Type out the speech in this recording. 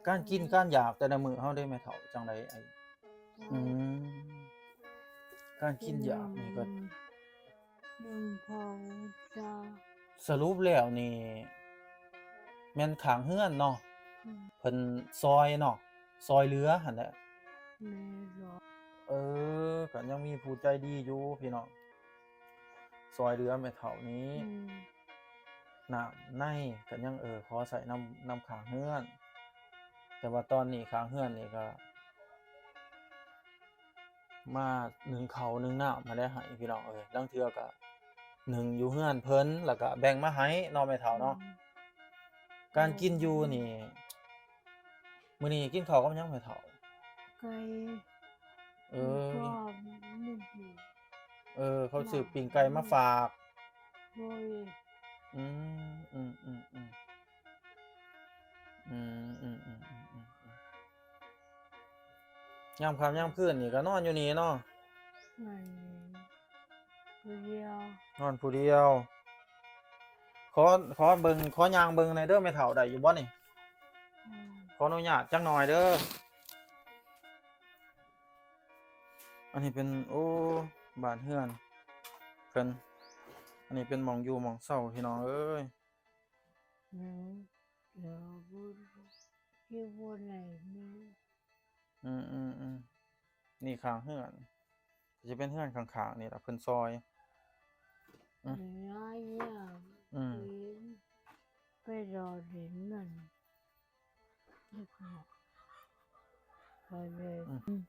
ການກິນການຢາກແຕ່ລະມື້ເຮົາເດ້ແມ່ເຖົ້າ ຈັ່ງໃດ? ອືມ ການກິນຢາກນີ້ກໍ ໜຶ່ງເຂົ້າຈ້າ ສະຫຼຸບແລ້ວນີ້ແມ່ນຂ້າງເຮືອນເນາະ ອືມ ເພິ່ນຊ່ອຍເນາະ ຊ່ອຍເຫຼືອຫັ້ນແຫຼະ ແມ່ນ ເອີ ກໍຍັງມີຜູ້ໃຈດີຢູ່ພີ່ນ້ອງ ຊ່ອຍເຫຼືອແມ່ເຖົ້ານີ້ ອືມ ນ້ຳໃນກໍຍັງ ເອີ ພໍໃຊ້ນຳ ນຳຂ້າງເຮືອນ ແຕ່ວ່າຕອນນີ້ຂ້າງເຮືອນນີ້ກໍ ມາໜຶ້ງເຂົ້າໜຶ້ງນ້ຳຫັ້ນແຫຼະໃຫ້ພີ່ນ້ອງເອີຍ ລາງເທື່ອກະໜຶ້ງຢູ່ເຮືອນເພິ່ນ ແລ້ວກະແບ່ງມາໃຫ້ເນາະແມ່ເຖົ້າເນາະ ອືມ ການກິນຢູ່ນີ້ ມື້ນີ້ກິນເຂົ້າກັບຫຍັງແມ່ເຖົ້າ? ໄກ່ ເອີ ເອີ ເຂົາຊື້ປີ້ງໄກ່ມາຝາກ ໂດຍ ອືມ ອືມ ອືມ ອືມ ອືມ ອືມ ອືມ ອືມ ອືມ ຍາມຄ່ຳຍາມຄືນນີ້ກໍນອນຢູ່ນີ້ເນາະ ນອນຢູ່ຜູ້ດຽວ ນອນຜູ້ດຽວ ຂໍ ຂໍເບິ່ງ ຂໍຍ່າງເບິ່ງແດ່ເດີແມ່ເຖົ້າ ໄດ້ຢູ່ບໍ່ນີ້? ອືມ ຂໍອະນຸຍາດຈັກໜ່ອຍເດີ ອັນນີ້ເປັນ ໂອ້ ບ້ານເຮືອນເພິ່ນ ອັນນີ້ເປັນໝ່ອງຢູ່ໝ່ອງເຊົາພີ່ນ້ອງເອີຍ ເອີ ເອີ ບໍ່ ຢູ່ບໍ່ໄດ້ແມ່ນ ອືມໆໆ ນີ້ຂ້າງເຮືອນ ຈະເປັນເຮືອນຂ້າງໆນີ້ລະ ເພິ່ນຊ່ອຍ ອືມ ຫຼາຍຢ່າງ ອືມ ໄປລໍຫຼິ້ນນັ້ນ ໄປເລີຍ ອືມ